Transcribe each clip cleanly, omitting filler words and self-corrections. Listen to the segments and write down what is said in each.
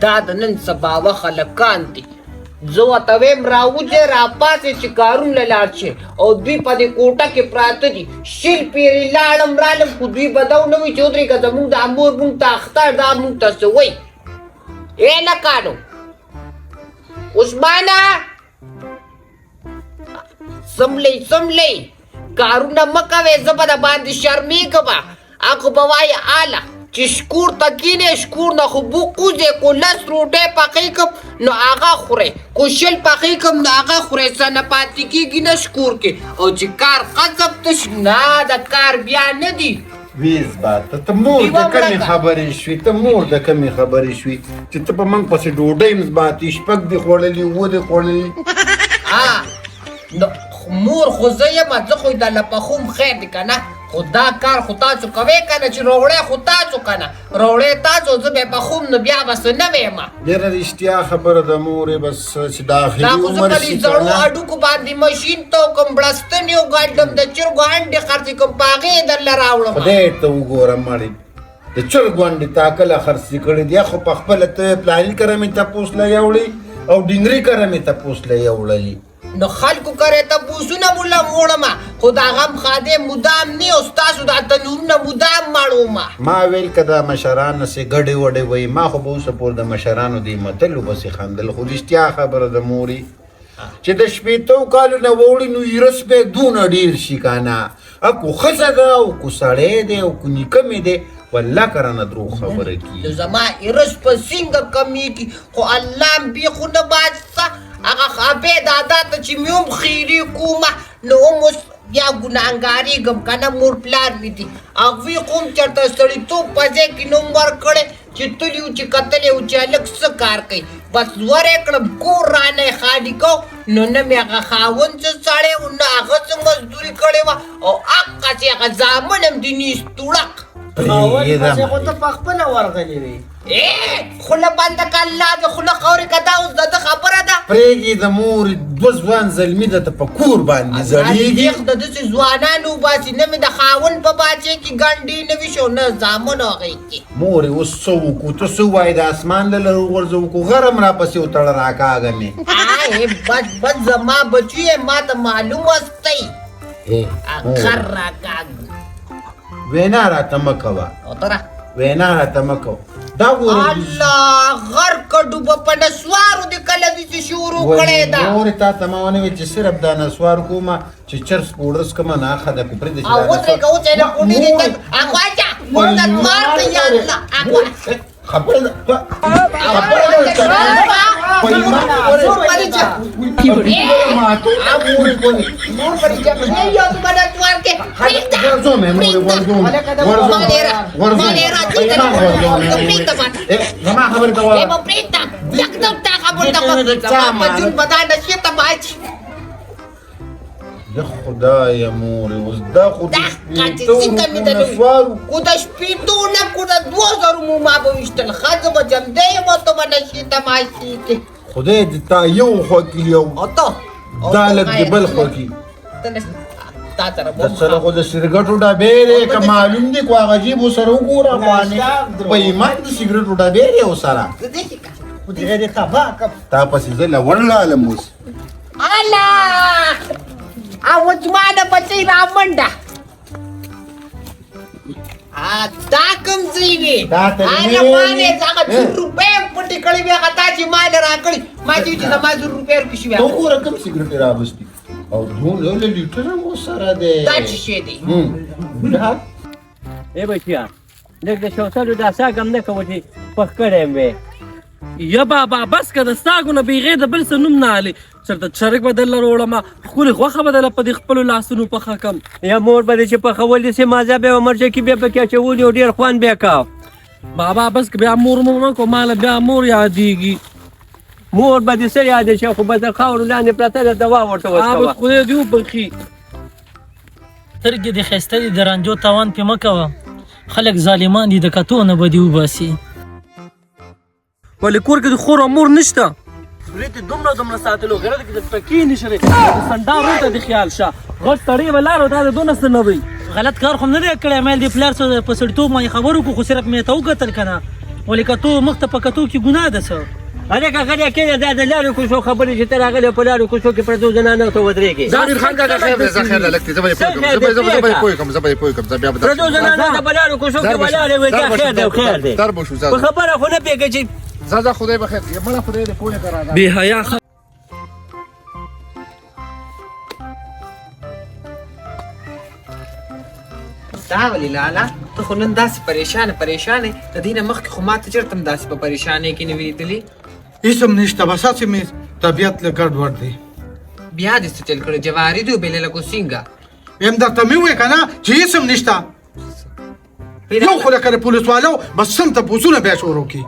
دا د نن سبا وخت هلکان دي. زه ورته وایم راوځئ راپاڅئ چې کارونه له لاړ شئ، او دوی په دې کوټه کې پراته دي. 20 پېرې لاړم رالم، خو دوی به دا ونه وي چې ودرېږه، زموږ دا مور موږ ته اخته، دا موږ ته څه وایي. ای هلکانو، عثمانه څملئ څملئ، کارونه مه کوئ، زه به د باندې شرمېږم. هغه به وایي اله چې شکور ته کینې، شکور نه خو بوق وځي، کو 10 روټۍ پخې کم نو هغه خورې، کو 20 پخې کم نو هغه خورې، څه نه پاتې کېږي نه شکور کې. او چې کار قصب ته شي، نه د کار بیا نه دي. ویز باته ته مور د کمې خبرې شوې، ته مور د کمې خبرې شوې چې ته په موږ پسې ډوډۍ هم زباتې، 6 دې خوړلي، 7 دې خوړلي. نو مور خو زه یم، زه خو یې درله پخوم، خیر دی که نه، خو دا کار خو تاسو کوئ که نه، چې روړی خو تاسو که نه، روړی تاسو، زه به یې پخوم، نو بیا به څه نه وایم. ډېره رښتیا خبره ده مورې، بس چې د آخري دا خو زه عمر په دې شي زړو که نه. هډوکو باندې ماشین ته وکړم، بړستنې وګنډم، د چرګو انډې خرڅې کړم، په هغې یې درله راوړم. خدای ته وګوره مړې، د چرګو انډې تا کله خرڅې کړې دي؟ خو په خپله ته پلاني کره مې تپوس له یوړې او ډینګري کره مې تپوس له یوړلې. نو خلکو کره تپوسونه مو لم وړمه، خو دا غم ښادی مدام نه، او ستاسو دا تنورونه مدام مړومه. ما ویل که دا مشران هسې ګډې وډې وایي، ما خو به اوسه پورې د مشرانو دې متلو پسې خندل، خو رښتیا خبره ده مورې چې د 60 کالو نه ووړي نو ایرس به یې دونه ډېر شي که نه، کو ښځه ده او کو سړی دی او کو نیکه مې دی، والله که رانه دروغ خبره کېږي. نو زما ایرس په څنګه کمېږي، خو الله هم بېخو نه باسه. هغه خاپې دادا ته چې مې هم خیرې کومه، نو هم اوس بیا ګناهګارېږم که نه، مور پلار مې دي، هغوی خو هم چېرته سړیتوب په ځای کې نوم ورکړی چې تلي وو چې کتلی وو چې هلک څه کار کوي، بس ور یې کړم، کور رانه یې خالي کو، نو نه مې هغه خاوند څه سړی و، نه هغه څه مزدوري کړې وه، او هغسې هغه زامن هم دي نیستوړق. خاوند پسې خو ته په خپله ورغلې وې. خوله بنده که الله دې خوله خاورې که، دا اوس د ده خبره ده. پرېږدي د مور 2 ځوان زلمي درته په کور باندې زړېږي. الله دې د داسې ځوانانو وباسي، نه مې د خاوند په باچې کې ګنډې نه وي شو، نه زامنو هغې کې. مورې اوس څه وکړو، ته څه وایې؟ د اسمان له لرې وغورځوو، کو غر هم راپسې وتړه راکاږه مې. بس بس زما بچی یې، ما ته معلوم وستئ. غر راکاږه. وینا راته مه کوه. وتره. وینا راته مه کوه. دا ګوره. الله غر که ډوبه په نسوارو دې کله دې چې شروع کړې ده. مورې تا ته ما ونه ویل چې صرف دا نسوار کومه چې چرس پوډر څکمه نه ښه ده، کو پرېږده چې او دا ودرېږه، نسوار- اوس یې له کوټې دې مورې. تک- هغه واچه، مور د نسوار ته یاد نه، هغه واچه. خبره ده، خبره ده ورته. په ایمان مورې. مور پرې چه- مور پرې چه- یو څه به نسوار کې. پرېږده. ورځوم یې، مورې، ورځوم. ورځوم. ما ډېره- ورځوم. ما ډېره په ایمان ورځوم یې، مورې. پرېږده ما. زما خبرې ته وایه. ما پرېږده. یکدم تا خبرې ته وایه. زما په جون به دا نشې ته باچي. د خدایه مورې، اوس دا خو د دا قاتل 60 څنګه مې د روپو نسوارو. کو د 60 نه کو د 2000 مو ما به ویشتل. ښځه به جمدی یم او ته به نشې تماشې کې. خدای دې تا یو خوا کړي او او ته؟ او دا ته لږ دې بل خوا کړي. ته نشې. تا سره د سره خو د سګرټو ډبې دی، که معلوم دی کو هغه جیب ورسره وګوره، افغانې. په ایمان د سګرټو ډبې دی ورسره. زه دې شي که. خدای دې تباه کړم. تا پسې زه له ورلاړم اوس. الله! او زما د بچی رامنډه. دا کوم ځای دی؟ دا ته هغه نه ما ویلي. نه هغه 100 روپۍ هم پټې کړې وې، هغه تا چې ما له راکړې، ما چې ویل چې زما 100 روپۍ ورکړې شوې. ته وګوره کوم سګرټ یې راوستي او دونه له لیټر هم ورسره دی. دا څه شی دی؟ دا؟ ای بچیه، لږ د شوتلو دا ساګ هم نه کوه چې پخ کړی م وی. یا بابا بس که د ساګو نه بېغې د بل څه نوم نه اخلې، چېرته چرګ به درله راوړمه، ښکلې غوښه به درله په دې خپلو لاسونو پخه کړم. یا مور به دې چې پخول دي سي مازه به یې مرچکي بیا پکې اچولي او ډېر خوند به یې کاوه. بابا بس که بیا مور مور نه کوم، ماله بیا مور یادېږي. مور به دې څه یادې شي، خو به تر خاورو لاندې پرته ده، دوا ورته وڅکوه. بس خدای دې وبخښي. سترګې دې ښایسته دي، د رانجو تاوان پې مه کوه، خلک ظالمان دي، د کتو نه به دې وباسي. ولې کور کې د خور او مور نشته؟ ورې دې دومره دومره ساتلو، غیرت کې د ټکې نشته دی، د سنډا ورور ته دې خیال شه، غټ سړی ولاړ او دا د دونه څه نه وي. غلط کار خو نه دی کړی، مې دې پلار سره په سړیتوب باندې خبرو وکړو، خو صرف مې ته وکتل که نه، ولې کتو مخ ته په کتو کې ګناه ده څه؟ هلکه غلی کښېنه، دا د لارو کوڅو خبرې چې ته راغلی په لارو کوڅو کې پردو زنانو ته ودرېږې. زه امیر خان کاکا خیر دی، زه خیر دی، لږ دی، زه به یې پوه کړم، زه به یې پوه کړم، زه به یې پوه کړم، زه بیا به پردو زنانو ته په لارو کوڅو کې ولاړې وې، دا خیر دی، خیر دی. در به شو، په خبره خو نه پوهېږې چې ځه ځه، خدای به خیر کړي، مړه خدای دې پوه کړه راځه. بې حیا. دا ولې لالا ته خو نن داسې پریشانه پریشانه یې؟ د دې نه مخکې خو ما ته چېرته هم داسې په پریشانۍ کې نه وې لیدلې. هیڅ هم نشته، بس هسې مې طبیعت لږ ګډوډ دی. بیا دې څه چل کړی؟ جواري دې وبېلله که څنګه؟ ویم درته مې وویل که نه چې هیڅ هم نشته. یو خو لکه د پولیسوالو بس سم تپوسونه بیا شروع کړي.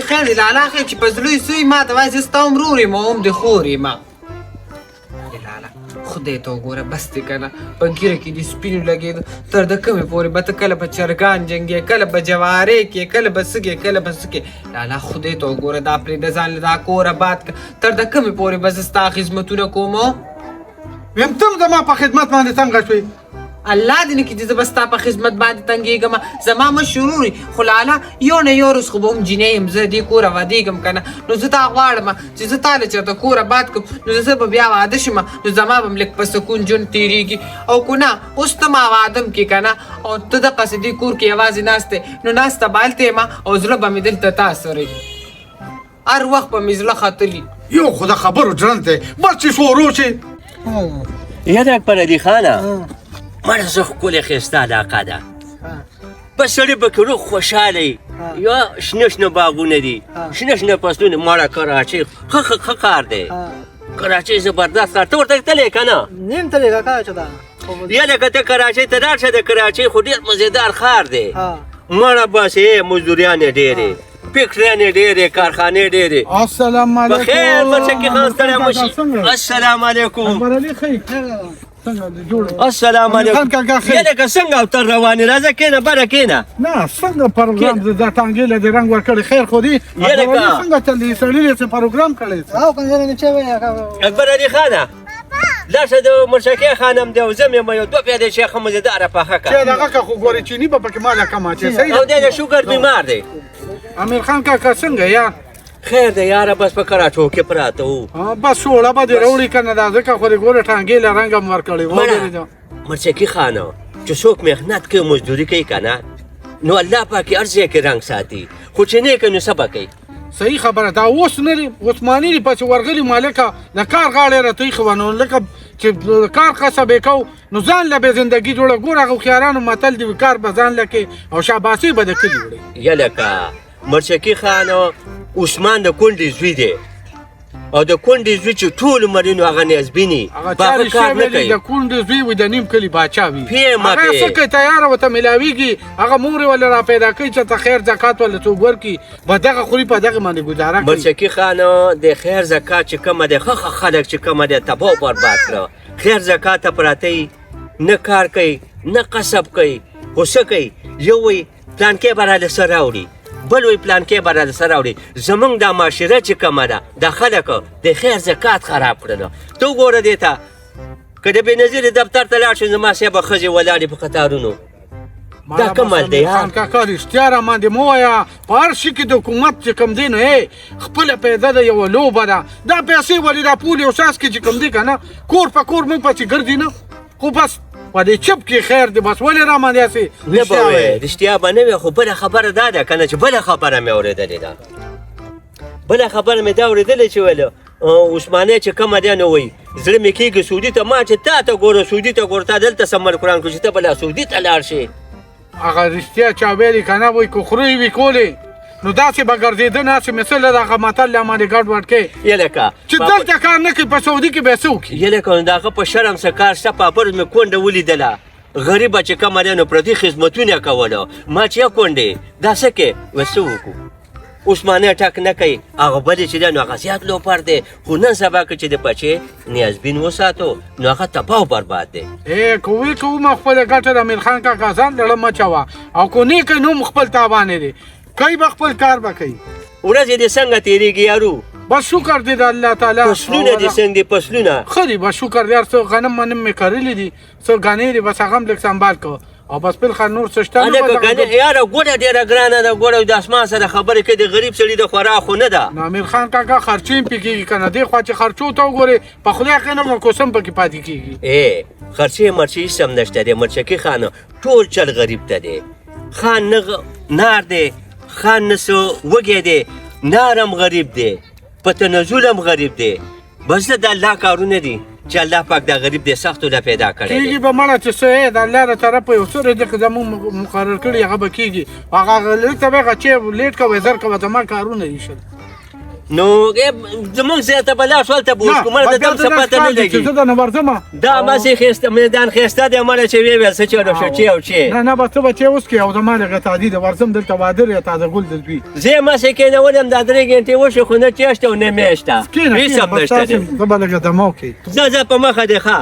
خیر دی لالا، خیر چې په زړه یې څه وي ما ته وایي، زه ستا هم ورور یم او هم دې خور یم. لالا خدای ته وګوره، بس دی که نه، په ږیره کې دې سپینو لګېده، تر د کومې پورې به ته کله په چرګان جنګې، کله په جوارې کې، کله به څه کې، کله به څه کې. لالا خدای ته وګوره، دا پرېږده، ځان له دا کور اباد کړه، تر د کومې پورې به زه ستا خدمتونه کوم؟ ویم ته هم زما په خدمت باندې څنګه شوې؟ الله دې نه کړي چې زه به ستا په خدمت باندې تنګېږم، زما مشر ورور خو لالا یو نه یو ورځ خو به هم جینۍ یم، زه دې کوره ودېږم که نه، نو زه تا غواړم چې زه تا له چېرته کور اباد کړم، نو زه به بیا واده شم، نو زما به هم لږ په سکون ژوند تېرېږي. او که نه اوس ته ما واده هم کړې که نه، او ته دقسې دې کور کې یوازې ناست یې، نو ناسته به هلته یم او زړه به مې دلته تا سره وي، هر وخت به مې زړه ختلي. یو خو د خبرو ژرند دی، بس چې شروع شي. یاره اکبر علي خانه، مړه زه ښکلې ښایسته علاقه ده، بس سړی پکې روغ خوشحاله وي، یا شنه شنه باغونه دي، شنه شنه فصلونه. مړه کراچۍ ښه ښه ښه کار دی، کراچۍ زبردست کار. ته ورته تللی که نه؟ نیم تللی کاکا چې دا یاره که ته کراچۍ ته لاړ شه، د کراچۍ خو ډېر مزېدار ښار دی. مړه بس یې مزدوریانې ډېرې، فکټریانې ډېرې، کارخانې ډېرې. السلام علیکم. بخیر مرچکي خان، ستړی مه شي. السلام علیکم. اکبر علي ښه یې؟ څنګه دې جوړ؟ السلام علیکم. یاره که څنګه او تر روان یې؟ راځه کښېنه، بره کښېنه. نه څنګه پروګرام دې دا ټانګې له دې رنګ ورکړی؟ خیر خو دی. یاره که څنګه چل دی سړي دې څه پروګرام کړی؟ او کنه مې چې وایي. اکبر علي خانه لاړ شه، د مرچکې خان هم دی او زه مې یم، یو دوه پیالې چای ښه مزېداره پخه کړه. چې دغه که خو ګورې چیني به پکې ماله کمه اچوي. صحیح او دی د شوګر بیمار دی. امیر خان کاکا څنګه یا؟ خیر دی یاره، بس په کراچو کې پراته وو. بس شوړه به دې راوړي که نه، دا ځکه خو دې ګوره ټانګې له رنګ هم ورکړی. مړه مرچکي خانه، چې څوک محنت کوي مزدوري کوي که نه، نو الله پاک یې هر ځای کې رنګ ساتي، خو چې نه کوي نو څه به کوي؟ صحیح خبره ده. اوس نه دی عثماني دی پسې ورغلي مالکه، د کار غاړه یې راته ایښې وه، نو لکه چې کار قصب یې کو نو ځان له به زندګي جوړه. ګوره هغه هوښیارانو متل دی، کار به ځان له کوې او شاباسي به د کلي وړي. یلکه مرچکي خان عثمان د کونډې زوی دی، او د کونډې زوی چې ټول عمر نو هغه نیازبیني، هغه چا په کار نه کوي. د کونډې زوی وي د نیم کلي باچا وي، هغه څه کوي تیاره ورته میلاویږي، هغه مور یې ورله را پیدا کوي چې ته خیر زکات ورله څوک ورکړي، به دغه خوري په دغه باندې ګزاره کوي. مرچکي خان د خیر زکات چې کومه دی، ښه ښه خلک چې کومه دی تباه او برباد کړه. خیر زکات ته پراته وي، نه کار کوي نه قصب کوي، خو څه کوي، یو وایي پلانکی به راله څه راوړي، بل وایي پلانکی به راله څه راوړي. زمونږ دا معاشره چې کومه ده، دا خلک د خیر زکات خراب کړل. ته وګوره دې ته، که د بېنظیرې دفتر ته لاړ شې، زما صاحب ښځې ولاړې په قطارونو. دا کوم حال دی؟ خان کاکا رښتیا را باندې مه وایه، په هر شي کې د حکومت چې کوم دی نو خپله پیدا ده، یوه لوبه ده. دا پیسې ولې دا پولې او څاڅکي چې کوم دی که نه، کور په کور موږ پسې ګرځي نه، خو بس په دې چپ کې خیر دی، بس ولې را باندې هسې نه به وایې، رښتیا به نه وي. خو بله خبره دا ده که نه چې بله خبره مې اورېدلې ده، بله خبره مې دا اورېدلې چې ویل عثماني چې کومه دی نو وایي زړه مې کېږي سعودي ته، ما چې تا ته ګوره سعودي ته ګوره، تا دلته سمر قرآن کړو چې ته به لا سعودي ته لاړ شې. هغه رښتیا چا ویلي که نه، وایي که خورې وي کولې نو داسې به ګرځېده نه، هسې مې څه له دغه متل له باندې ګډ وډ کوې یلکه چې دلته کار نه کوي په سعودي کې به څه وکړي. یلکه نو د هغه په شرم څه کار شته؟ پاپر مې کونډه ولیدله، غریبه چې کومه دی نو پردي خدمتونه کوله. ما چې کونډې دا څه کوې؟ وایي څه وکړو، عثماني ټک نه کوي. هغه بلې چې دی نو هغه زیات لوپر دی، خو نن سبا که چې د بچې نیازبین وساتو نو هغه تباه او برباد دی. کوي کوو ما خپله ګټه د امیر خان کاکا ځان لړه مه چوه، او که نه کوي نو هم خپل تاوان یې دی، کوي به خپل کار به کوي. ورځې دې څنګه تېرېږي یارو؟ بس شکر دی د الله تعالی. فصلونه دې څنګه دي؟ فصلونه ښه دي، بس شکر دی. هر څه غنم منم مې کرلي دي، څه ګنې دي، بس هغه هم لږ سنبال کړه. او بس بل خان نور څه شته نه. هلکه کنه یاره، ګوره ډېره ګرانه ده، ګوره د اسمان سره خبرې کوي، د غریب سړي د خوراک خو نه ده. نو امیر خان کاکا، خرچې هم پې کېږي که نه؟ دې خوا چې خرچو ته وګورې، په خدای کې نه کوسم پکې پاتې کېږي. ای خرچې مرچې هېڅ هم نشته دی مرچکي خانه، ټول چل غریب ته دی. خان نه نار دی، خان نه څه وږی دی، نار هم غریب دی، په تنزل هم غریب دی. بس د الله کارونه دي چې الله پاک دا غریب دی سختو له پیدا کړی کېږي دی. به مړه چې څه یې د الله له طرفه یو څه رزق زموږ مقرر کړي، هغه به کېږي. هغه لږ ته به هغه چې لیټ کوه، زر کوه، زما کارونه دي شل. نو زموږ ځای ته به لاړ شو، هلته به اوس کومه د دم څه پته نه لګي. زه د نه ورځم. دا ماسې ښایسته میدان ښایسته دی مړه، چې ویې ویل څه چل شو چې او چې نه نه، بس ته به چې اوس کې او زما لږه تادي ده، ورځم دلته واده دی تازه ګل د دوی. زه یې ماسې کښېنولم، دا 3 ګنټې وشو خو نه چېشته او نه میشته، کښېنه هېڅ کښېنه، هم بس نشته تاسې دی. زه به لږه دمه وکړي. ځه ځه، په مخه دی ښه.